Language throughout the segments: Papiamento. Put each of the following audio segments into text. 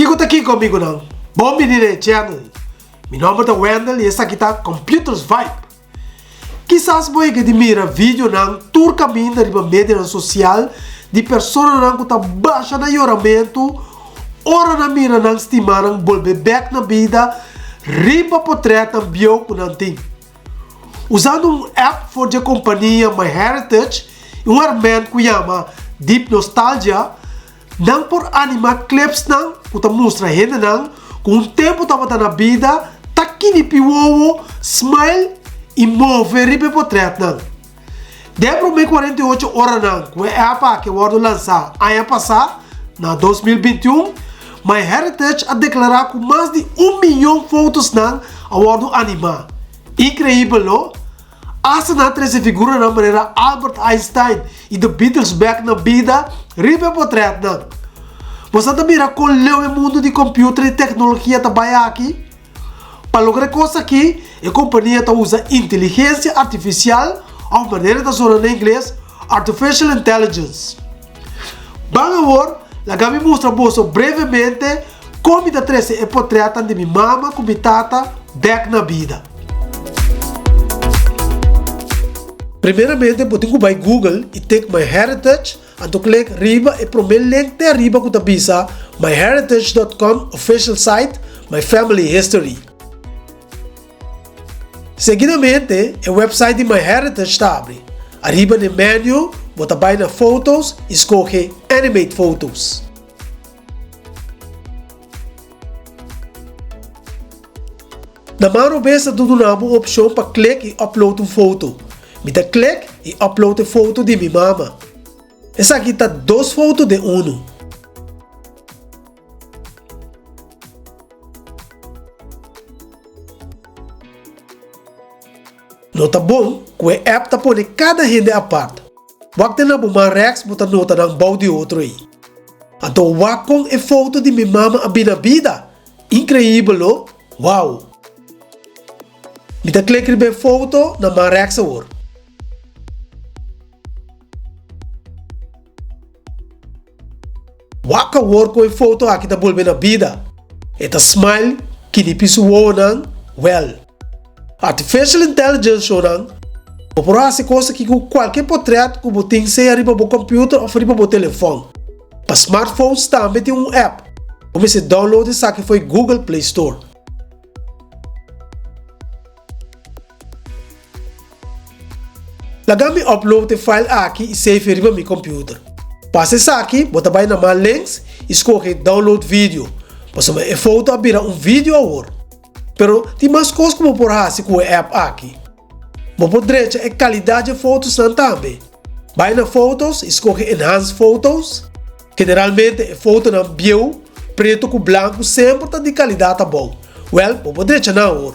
Kiko ta kiko amigunan? Bon bini na e channel. Mi nomber ta Wendell y esaki ta Computers Vibe. Kisas bo yega di mira videonan tur kaminda riba medianan sosial di personanan ku ta basha na yoramentu ora nan mira nan stimanan bolbe bèk na bida riba potrètnan bieu ku nan tin. Usando un app for dje kompania MyHeritage i un herment ku yama Deep Nostalgia, Nan por animá clipsnan ku ta mustra hendenan ku un tempu tabata na bida ta kinipi wowo, smile i move riba e potrètnan. Den e promé 48 oranan ku e app aki a wòrdu lansá aña pasá, na 2021, MyHeritage a deklará ku mas di un miyon fotosnan a wòrdu animá. Inkreibel, no? Asta nan a trese figuranan manera Albert Einstein i The Beatles bek na bida riba e potrètnan. Boso ta mira kon leu e mundu di kòmpiuter i teknologia ta bai aki? Pa logra e kos aki, e kompania ta usa inteligensia artifisial òf manera ta sona na ingles, artificial intelligence. Ban awor, laga mi mustra boso brevemente kon mi ta trese e potrètnan di mi mama ku mi tata bèk na bida. Primeramente bo tin ku bai Google i tik My Heritage anto klik riba e promé link te ariba ku ta bisa myheritage dot com official site My Family History. Seguidamente e website di MyHeritage ta abri. Ariba den menu bo ta bai na Photos i skohe Animate Photos. Na man robes ta duna bo un opshon pa klik i upload un foto. Mi ta klik i upload e foto di mi mama. Esaki ta dos foto den unu. No ta bon ku e app ta pone kada hende apart. Wak den na bo man rèks bo ta nota nan bou di otro ei. Anto wak kon e foto di mi mama a bina bida! Inkreibel no? Wow! Mi ta klik riba e foto na man rèks awor. Wak awor kon e foto aki ta bolbe na bida. E ta smile kinipi su wowonan wel. Artificial intelligence shownan, bo por hasi kos aki ku kualke potret ku bo tin sea riba bo computer of riba bo telefon. Pa smartphones tambe tin un app. Bo mester download esaki for e Google Play Store. Laga mi upload e file aki i save e riba mi computer. Pa hasi esaki bo ta bai na man links i scoge download video pasobra e foto a bira un video awor. Pero tin mas cos cu bo por hasi cu e app aki. Bo por drecha e calidad dje fotosnan tambe. Bai na Fotos i scoge Enhance Photos. Generalmente e fotonan bieu, preto cu blanco semper ta di calidad abou. Wel, bo por drecha nan awor.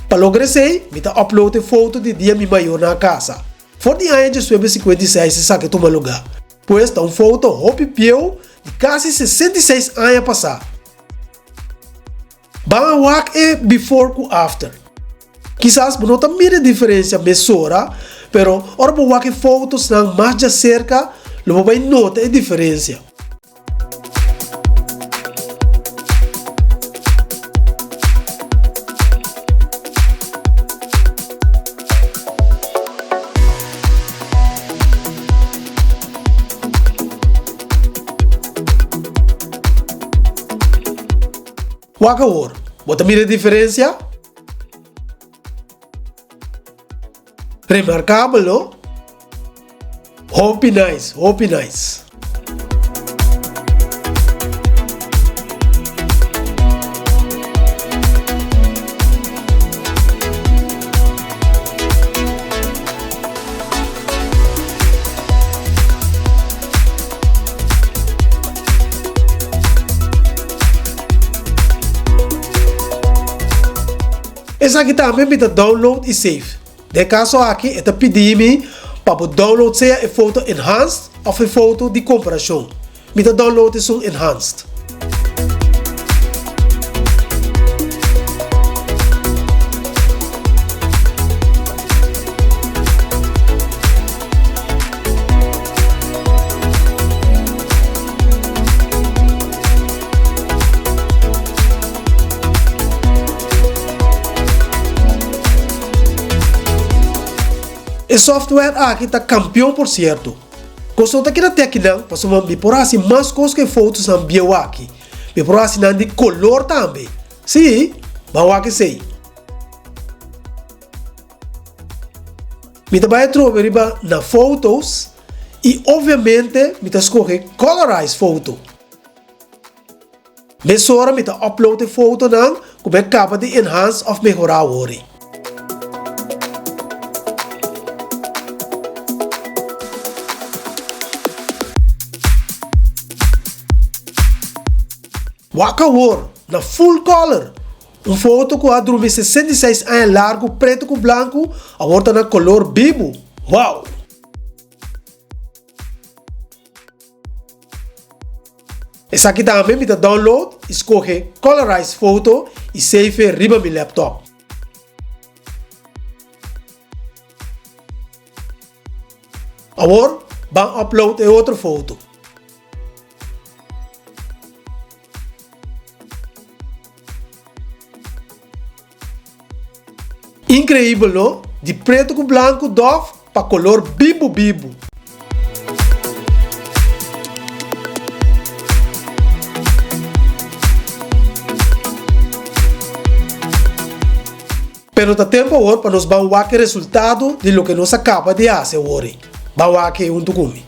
Pa logra esei, mi ta upload e foto di dia mi mayornan a casa. For di aña diesnuebe sinkuenta i seis esaki a tuma lugá. Pues ta un foto hopi bieu di casi 66 aña pasá. Ban a wak e before ku after. Kisas bo no ta mira e diferensia mesora, pero ora bo wak e fotosnan mas djaserka lo bo bai nota e diferensia. Wak awor, bo ta mira e diferensia? Remarkabel, no? Hopi nice, hopi nice. Esaki tambe mi ta download y save. Den e kaso aki e ta pidi mi pa bo download sea e foto enhanced of e foto di komparashon. Mi ta download esun enhanced. E software aki ta kampion por sierto. Kos no ta keda te akinan pasobra mi por hasi mas kos ku e fotosnan bieu aki. Mi por hasi nan di kolor tambe. Sí, ban wak esei. Mi ta bai atrobe riba na Photos i obviamente mi ta skohe Colorize Photo. Mesora mi ta upload e fotonan ku mi a kaba di enhance òf mehorá awor. Wak awor na full color! Un foto ku a drumi 66 aña largu pretu ku blanku awor ta na kolor bibu. Wow! Esaki tambe mi ta download y scoge Colorize Photo y save e riba mi laptop. Awor ban upload e otro foto. Increibel no? Di preto cu blanco dof pa color bibu bibu. Pero ta tempo awor pa nos ban wak e resultado di loke nos a caba di haci awor ei. Ban wak e hunto cu mi.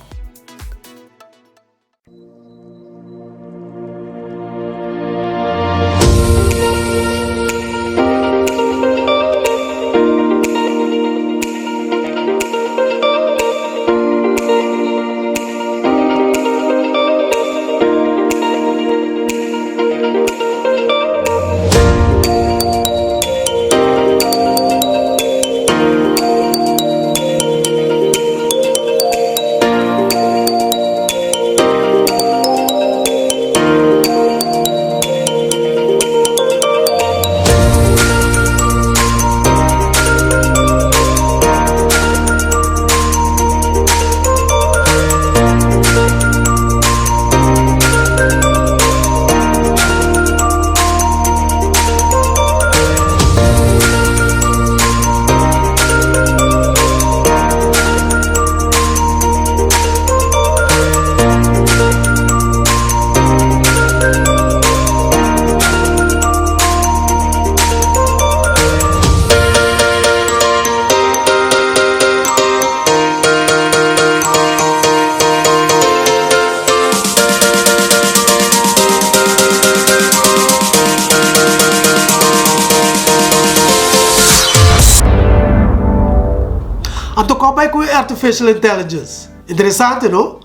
Anto kon bai ku e artificial intelligence? Interesante no?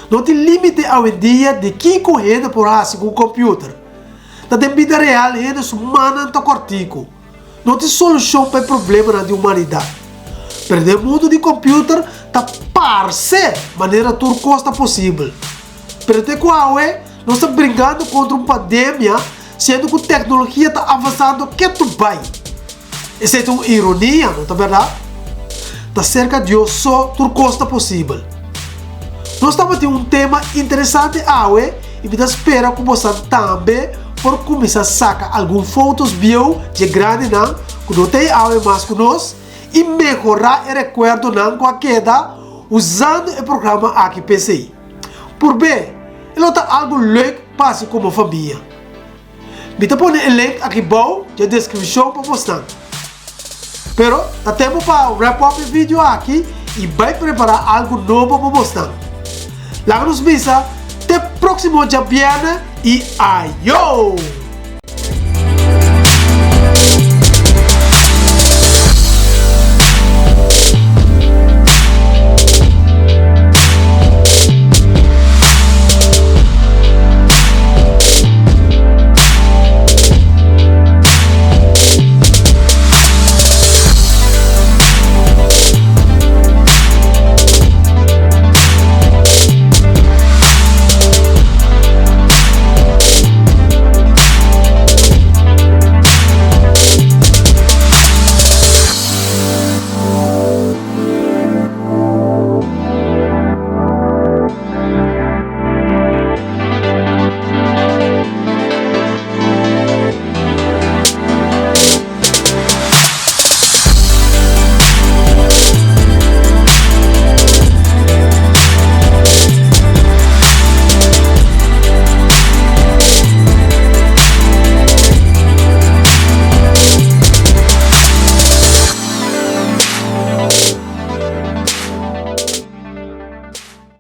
No tin limite awendia di kiko hende por hasi ku un computer. Ta den bida real hende su mannan ta kòrtiku. No tin solushon pa e problemanan di humanidat. Pero den mundu di computer ta parse manera tur kos ta posibel. Pero te ku awe nos ta bringando kontra un pandemia siendo ku teknologia ta avansando ketu bai. Esei ta un ironia, no ta bèrdat? Ta serka Dios so tur kos ta posibel. Nos tabatin un tema interesante awe i mi ta spera ku bosan tambe por kuminsá saka algun fotos bieu dje grandinan ku no ta ei awe mas ku nos i mehorá e rekuerdonan ku a keda usando e programa aki p'esei. Purb'é, e lo ta algu leuk pa hasi komo famia. Mi ta pone e link aki bou dje descripcion pa bosnan. Pero ta tempo pa wrap up e video aki y bai prepara algo nobo pa bosnan. Laga nos bisa te proximo djabierne y ayo!